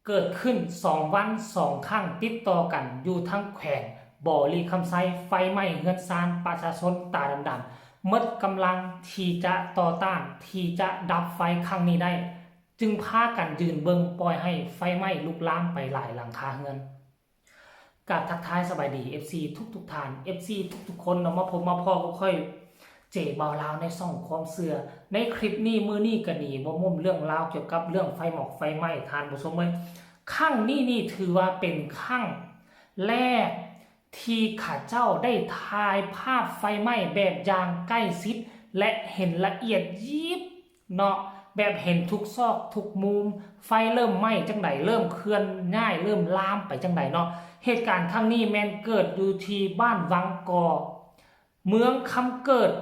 ເກີດຂຶ້ນສອງວັນສອງຄັ້ງຕິດຕໍ່ກັນຢູ່ທາງແຂວງບໍລິຄຳໄຊ, ໄຟໄໝ້ເຮືອນຊານປະຊາຊົນຕາດຳໆ ໝົດກຳລັງທີ່ຈະຕໍ່ຕ້ານ ທີ່ຈະດັບໄຟຄັ້ງນີ້ໄດ້, ຈຶ່ງພາກັນຢືນເບິ່ງ ປ່ອຍໃຫ້ໄຟໄໝ້ລຸກລາມໄປຫຼາຍຫຼັງຄາເຮືອນ. ກາບທັກທາຍສະບາຍດີ ເອັຟຊີ ທຸກໆທ່ານ, ເອັຟຊີ ທຸກໆຄົນເນາະ, ມາພົບມາພໍ້ກັບຂ້ອຍ ເຈ ບ່າວລາວ ໃນຊ່ອງຄວາມເຊື່ອ. ໃນຄລິບນີ້ ມື້ນີ້ກະໜີບໍ່ພົ້ນເລື່ອງລາວກ່ຽວກັບເລື່ອງໄຟໝອກໄຟໄໝ້ ທ່ານຜູ້ຊົມເອີຍ. ຄັ້ງນີ້ນີ້ຖືວ່າເປັນຄັ້ງແລກທີ່ຂ້າເຈົ້າໄດ້ຖ່າຍພາບໄຟໄໝ້ແບບຢ່າງໃກ້ຊິດ ແລະ ເຫັນລະອຽດຢິບ ເນາະ, ແບບເຫັນທຸກຊອກທຸກມຸມ, ໄຟເລີ່ມໄໝ້ຈັ່ງໃດ, ເລີ່ມເຄື່ອນຍ້າຍ, ເລີ່ມລາມໄປຈັ່ງໃດເນາະ. ເຫດການຄັ້ງນີ້ແມ່ນເກີດຢູ່ທີ່ບ້ານວັງກໍ ເມືອງຄຳເກີດ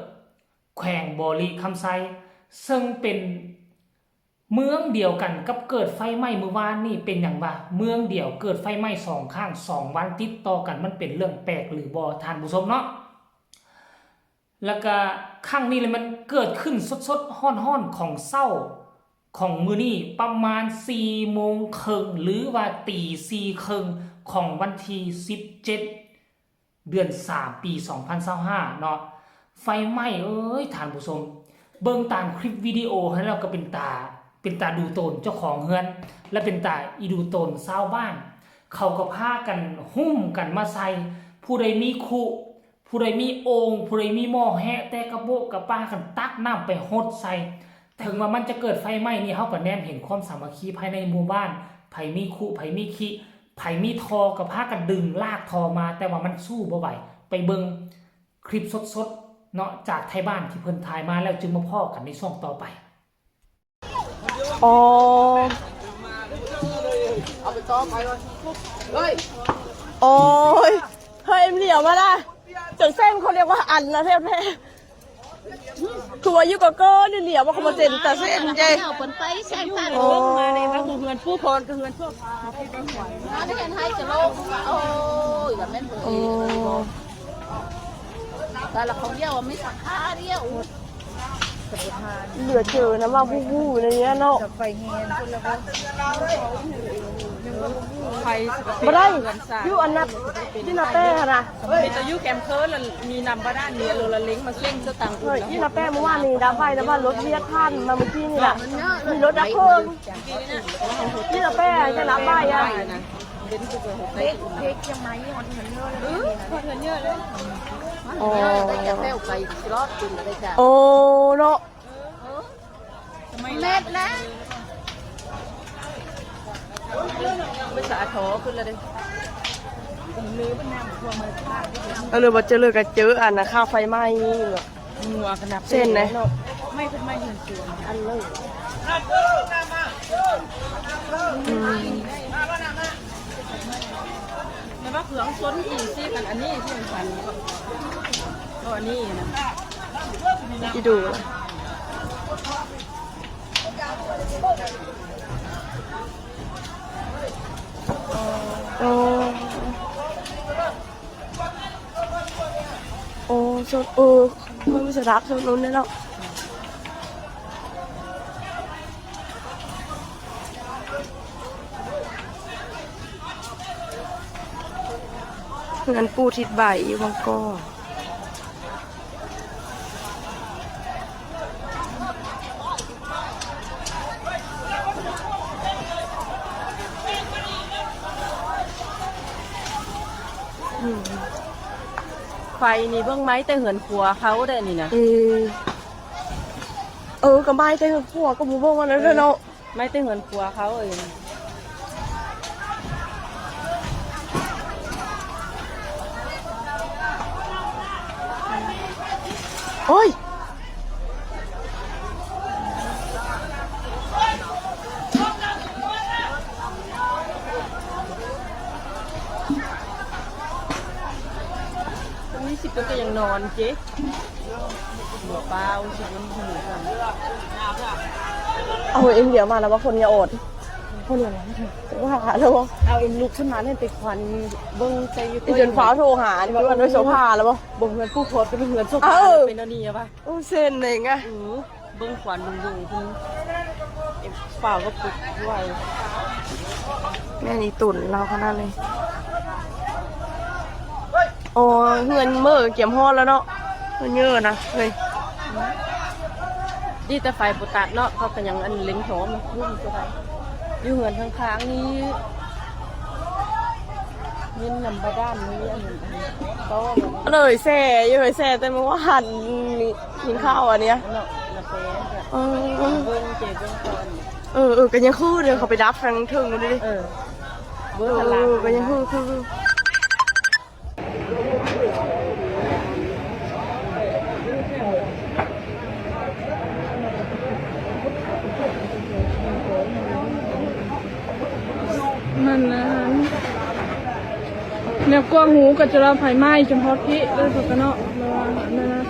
ແຂວງບໍລິຄຳໄຊ, ເຊິ່ງເປັນເມືອງດຽວກັນກັບເກີດໄຟໄໝ້ມື້ວານນີ້. ເປັນຫຍັງວ່າເມືອງດຽວເກີດໄຟໄໝ້ສອງຄັ້ງ ສອງວັນຕິດຕໍ່ກັນ ມັນເປັນເລື່ອງແປກຫຼືບໍ່ ທ່ານຜູ້ຊົມເນາະ? ແລ້ວກະຄັ້ງນີ້ລະ ມັນເກີດຂຶ້ນສົດໆຮ້ອນໆຂອງເຊົ້າຂອງມື້ນີ້ ປະມານສີ່ໂມງເຄິ່ງ ຫຼືວ່າຕີສີ່ເຄິ່ງຂອງວັນທີສິບເຈັດ ເດືອນສາມ ປີສອງພັນຊາວຫ້າເນາະ. ໄຟໄໝ້ເອີຍທ່ານຜູ້ຊົມ, ເບິ່ງຕາມຄລິບວິດີໂອຫັ້ນແລ້ວກໍເປັນຕາ ເປັນຕາດູໂຕນເຈົ້າຂອງເຮືອນ ແລະ ເປັນຕາອີ່ດູໂຕນຊາວບ້ານ. ເຂົາກໍພາກັນຮຸ້ມກັນມາໃສ່, ຜູ້ໃດມີຄຸ ຜູ້ໃດມີໂອ່ງ ຜູ້ໃດມີໝໍ້ແຮະ ແຕ່ກະໂບະກະປາກັນຕັກນ້ຳໄປຫົດໃສ່. ເຖິງວ່າມັນຈະເກີດໄຟໄໝ້ນີ້ ເຮົາກໍແນມເຫັນຄວາມສາມັກຄີພາຍໃນໝູ່ບ້ານ, ໃຜມີຄຸ ໃຜມີຄີ ໃຜມີທໍ່ກໍພາກັນດຶງລາກທໍ່ມາ, ແຕ່ວ່າມັນສູ້ບໍ່ໄຫວ. ໄປເບິ່ງຄລິບສົດໆເນາະ ຈາກໄທບ້ານທີ່ເພິ່ນຖ່າຍມາ ແລ້ວຈຶ່ງມາພໍ້ກັນໃນຊ່ວງຕໍ່ໄປ. ອໍ ເອົາໄປຕໍ່ໄປເລີຍ ເຮີ້ຍ ໂອ້ຍ ເຮີ້ຍ ຫຼຽວມາລະ ຈັ່ງເຊັ່ນເຂົາຮຽກວ່າອັນນະແທ້ໆ ຄືວ່າຢູ່ກໍກໍນີ້ຫຼຽວມາ ເຂົາບໍ່ເຊັນຕາເຊັນເດ້ ເອົາເພິ່ນໄປແຊງທາງ ໂອ້ ລົງມາໃນວ່າເຮືອນປູ່ພອນກັບເຮືອນພວກ ມາໄດ້ເຫັນໃຫ້ຈະລົງ ໂອ້ຍ ລະແມ່ນ ໂອ້ ແຕ່ລະເຂົາລຽວມີສາຂາລຽວ ເຫຼືອເຈີນະ ວ່າຮູ້ໆໃນນີ້ເນາະ ໄຟແຮງພຸ້ນລະບໍ່ ໄຟ ບໍ່ໄດ້ ຢູ່ອັນນັ້ນ ທີ່ນາແປ້ຫັ້ນນະ ມີແຕ່ຢູ່ແຄມເຄີນລະ ມີນ້ຳບາດານ ມີໂລລະເລັງມາເສັງສະຕັງ ເອີ ອີ່ນາແປ້ມື້ວານນີ້ ດາໄຟນະ ວ່າລົດວຽດຜ່ານມາມື້ກີ້ນີ້ລະ ມີລົດດັບເພີງ ອີ່ນາແປ້ຈະນາໄຟອະ ເດັກ ເດັກຍັງມາຢູ່ຮອດເຮືອນເຍອະເລີຍ ຮອດເຮືອນເຍອະເລີຍ ອໍ ໄດ້ຈາກແລ້ວໄປຊິລອດກິນໄດ້ຈ້າ ໂອ້ ເນາະ ເອີ ເລັດແລ້ວ ໄປສາທໍຂຶ້ນແລ້ວເດ້ ເອີ ຫຼືວ່າເຈີເລີກະເຈີອັນນະ ຄ່າໄຟໄໝ້ ງົວຂະໜາດເສັ້ນເດ້ ໄໝ້ເປັນໄໝ້ເຮືອນສວນ ອັນເລີຍ ອືມ ແຕ່ວ່າເຄື່ອງຊົນອີ່ຊິ ອັນ ອັນນີ້ທີ່ມັນພັນ ກໍອັນນີ້ນະ ອີ່ດູ ໂອ້ ໂອ້ ໂຊນ ເອີ ເພິ່ນມີສະດາບໂຊນນັ້ນແຫຼະເນາະ ເຮືອນປູ່ທິດໃບຢູ່ບາງກອກ. ອືມ ໄຟນີ້ເບິ່ງໄໝ້ແຕ່ເຮືອນຄົວເຂົາໄດ໋ນີ້ນະ ເອີ ເອີ ກໍໄໝ້ແຕ່ເຮືອນຄົວ ກໍບໍ່ເບິ່ງອັນນັ້ນເນາະ. ໄມ້ແຕ່ເຮືອນຄົວເຂົາເອີຍ ໂອ້ຍ ມີສິບເປັນກໍຍັງນອນເຈ. ເອົາເອັນເດຍມາແລ້ວວ່າຄົນຢ່າອອດ ຄົນຢ່າອອດ ວ່າແລ້ວບໍ່ ເອົາເອັນລຸກຂຶ້ນມາເລີຍ ໄປຄວັນເບິ່ງໃສ່ຢູ່ ຈົນຟ້າວໂທຫາ ທີ່ວ່າໂດຍໂສພາແລ້ວບໍ່ ບໍ່ເຮືອນປູ່ພອດ ເປັນເຮືອນໂສພາ ເອີ ເປັນອັນນີ້ວ່າ ໂອ້ ເຊັ່ນເອງອະ ເບິ່ງຄວັນດຸງໆ ເອັນຟ້າວກໍປຸກໄວ້ ແມ່ນອີຕຸນລາວຂະໜາດເລີຍ. ໂອ້ ເຮືອນເມີກຽມຮອດແລ້ວເນາະ. ເຮືອນເມີນະເຮີ້ຍ ດີແຕ່ໄຟບໍ່ຕັດເນາະ. ເຂົາກໍຍັງອັນເລັງໂທມນະ ຢູ່ເຮືອນຂ້າງໆນີ້ ຍິນນຳບາດານນີ້ ອັນ ເລີຍແຊ່ຢູ່ ເລີຍແຊ່ແຕ່ມື້ວານນີ້ ກິນເຂົ້າອັນເນີ້ຍ ເອີ ເອີ ເອີ ກໍຍັງຄືເດີ. ເຂົາໄປດັບທາງເທິງນີ້ເດ້ ເອີ ເອີ ກໍຍັງຄື ຄື ມັນນະ ແນວກວາງຫູກໍຈະລາໄຟໄໝ້ຈົນຮອດພີ້ເດີ ເພິ່ນກະເນາະ ແບບວ່ານັ້ນນະ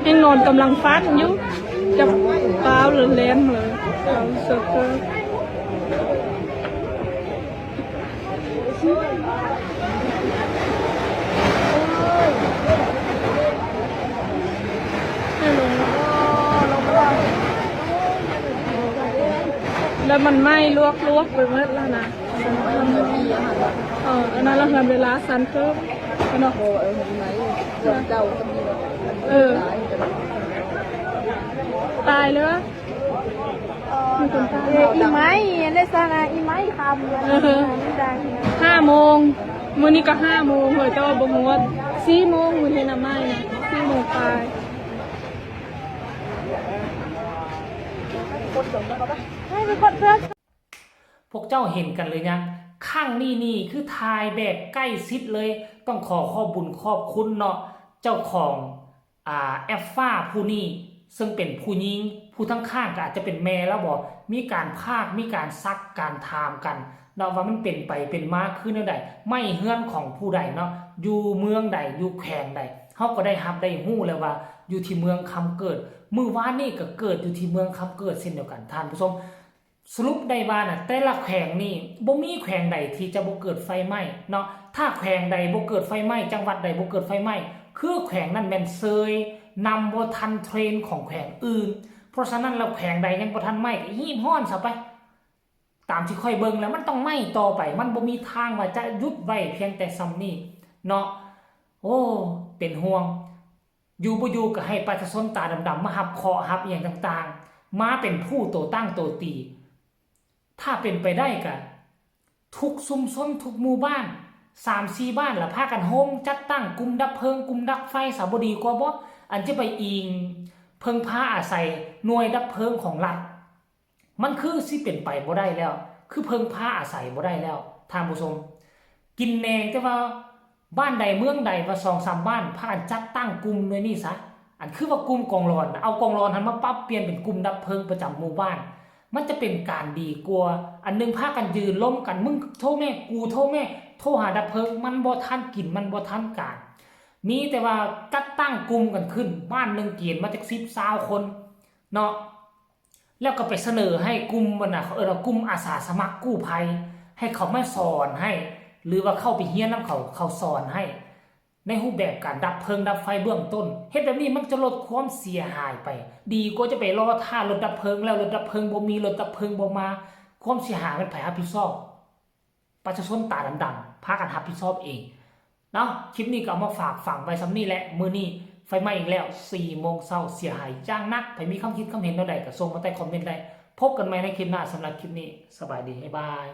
ແຮ່ງນອນກຳລັງຟັນຢູ່ ຈັບປ້າວແລ່ນມາເລີຍ ເອົາເຊີເກີ. ແລ້ວມັນໄໝ້ລວກໆໄປໝົດແລ້ວນະ. ເອີ ອັນນັ້ນລະເຮືອນເວລາຊັ້ນເກີບເນາະ. ເອີ ຕາຍເລີຍ. ເອີ ອີໄມ້ ອັນນັ້ນຊະນະ ອີໄມ້ຄຳ ເອີ ດັງ ຫ້າໂມງ ມື້ນີ້ກໍຫ້າໂມງເລີຍ ແຕ່ວ່າບໍ່ຮອດ ສີ່ໂມງ ມື້ນີ້ນະ ໄມ້ນະ ສີ່ໂມງປາຍ. ພວກເຈົ້າເຫັນກັນຫຼືຍັງ? ຄັ້ງນີ້ນີ້ຄືຖ່າຍແບບໃກ້ຊິດເລີຍ. ຕ້ອງຂໍຂອບບຸນຂອບຄຸນເນາະ ເຈົ້າຂອງ ອາ ແອັບຟ້າຜູ້ນີ້ ເຊິ່ງເປັນຜູ້ຍິງ ຜູ້ທາງຂ້າງກໍອາດຈະເປັນແມ່ລາວບໍ ມີການພາກ ມີການຊັກ ການຖາມກັນເນາະ ວ່າມັນເປັນໄປເປັນມາຄືແນວໃດ ໄມ້ເຮືອນຂອງຜູ້ໃດເນາະ ຢູ່ເມືອງໃດ ຢູ່ແຂວງໃດ. ເຮົາກໍໄດ້ຮັບໄດ້ຮູ້ແລ້ວວ່າຢູ່ທີ່ເມືອງຄຳເກີດ ມື້ວານນີ້ກໍເກີດຢູ່ທີ່ເມືອງຄຳເກີດເຊັ່ນດຽວກັນ ທ່ານຜູ້ຊົມ. ສະຫຼຸບໄດ້ວ່ານະ ແຕ່ລະແຂວງນີ້ບໍ່ມີແຂວງໃດທີ່ຈະບໍ່ເກີດໄຟໄໝ້ເນາະ. ຖ້າແຂວງໃດບໍ່ເກີດໄຟໄໝ້ ຈັງຫວັດໃດບໍ່ເກີດໄຟໄໝ້ ຄືແຂວງນັ້ນແມ່ນເຊີຍ ນຳບໍ່ທັນເທຣນຂອງແຂວງອື່ນ. ເພາະສະນັ້ນແລ້ວ ແຂວງໃດຍັງບໍ່ທັນໄໝ້ ກໍຮີບຮ້ອນຊະໄປ. ຕາມທີ່ຂ້ອຍເບິ່ງແລ້ວ ມັນຕ້ອງໄໝ້ຕໍ່ໄປ ມັນບໍ່ມີທາງວ່າຈະຢຸດໄວ້ພຽງແຕ່ສ່ຳນີ້ເນາະ. ໂອ້ ເປັນຫ່ວງ. ຢູ່ບໍ່ຢູ່ກໍໃຫ້ປະຊາຊົນຕາດຳໆມາຮັບເຄາະຮັບອີ່ຫຍັງຕ່າງໆ ມາເປັນຜູ້ໂຕຕັ້ງໂຕຕີ. ຖ້າເປັນໄປໄດ້ກໍທຸກຊຸມຊົນ ທຸກໝູ່ບ້ານ ສາມສີ່ບ້ານລະພາກັນໂຮມຈັດຕັ້ງກຸ່ມດັບເພີງ ກຸ່ມດັບໄຟຊະ ບໍ່ດີກວ່າບໍ? ອັນຈະໄປອີງເພິ່ງພາອາໄສໜ່ວຍດັບເພີງຂອງລັດ. ມັນຄືຊິເປັນໄປບໍ່ໄດ້ແລ້ວ ຄືເພິ່ງພາອາໄສບໍ່ໄດ້ແລ້ວທ່ານຜູ້ຊົມ. ກິນແນງແຕ່ວ່າບ້ານໃດເມືອງໃດວ່າສອງສາມບ້ານ ພາກັນຈັດຕັ້ງກຸ່ມໜ່ວຍນີ້ຊະ. ອັນຄືວ່າກຸ່ມກອງຫຼອນ ເອົາກອງຫຼອນຫັ້ນມາປັບປ່ຽນເປັນກຸ່ມດັບເພີງປະຈຳໝູ່ບ້ານ ມັນຈະເປັນການດີກວ່າ. ອັນໜຶ່ງພາກັນຢືນລົມກັນ ມຶງໂທແມ່ ກູໂທແມ່ ໂທຫາດັບເພີງ ມັນບໍ່ທັນກິນ ມັນບໍ່ທັນການ. ມີແຕ່ວ່າຈັດຕັ້ງກຸ່ມກັນຂຶ້ນ ບ້ານໜຶ່ງເກນມາຈັກສິບຊາວຄົນເນາະ. ແລ້ວກໍໄປສະເໜີໃຫ້ກຸ່ມ ອັນນະ ເຂົາເອີ້ນວ່າກຸ່ມອາສາສະໝັກກູ້ໄພ ໃຫ້ເຂົາມາສອນໃຫ້ ຫຼືວ່າເຂົ້າໄປຮຽນນຳເຂົາ ເຂົາສອນໃຫ້ໃນຮູບແບບການດັບເພີງດັບໄຟເບື້ອງຕົ້ນ. ເຮັດແບບນີ້ມັນຈະລົດຄວາມເສຍຫາຍໄປ ດີກວ່າຈະໄປລໍຖ້າລົດດັບເພີງ ແລ້ວລົດດັບເພີງບໍ່ມີ ລົດດັບເພີງບໍ່ມາ ຄວາມເສຍຫາຍແມ່ນໃຜຮັບຜິດຊອບ? ປະຊາຊົນຕາດຳໆ ພາກັນຮັບຜິດຊອບເອງເນາະ. ຄລິບນີ້ກໍເອົາມາຝາກຝັງໄວ້ສ່ຳນີ້ແຫຼະ. ມື້ນີ້ໄຟໄໝ້ອີກແລ້ວ ສີ່ໂມງເຊົ້າ ເສຍຫາຍຢ່າງໜັກ. ໃຜມີຄຳຄິດຄຳເຫັນແນວໃດກໍສົ່ງມາໃຕ້ຄອມເມັນໄດ້. ພົບກັນໃໝ່ໃນຄລິບໜ້າ. ສຳລັບຄລິບນີ້ ສະບາຍດີ ບາຍບາຍ.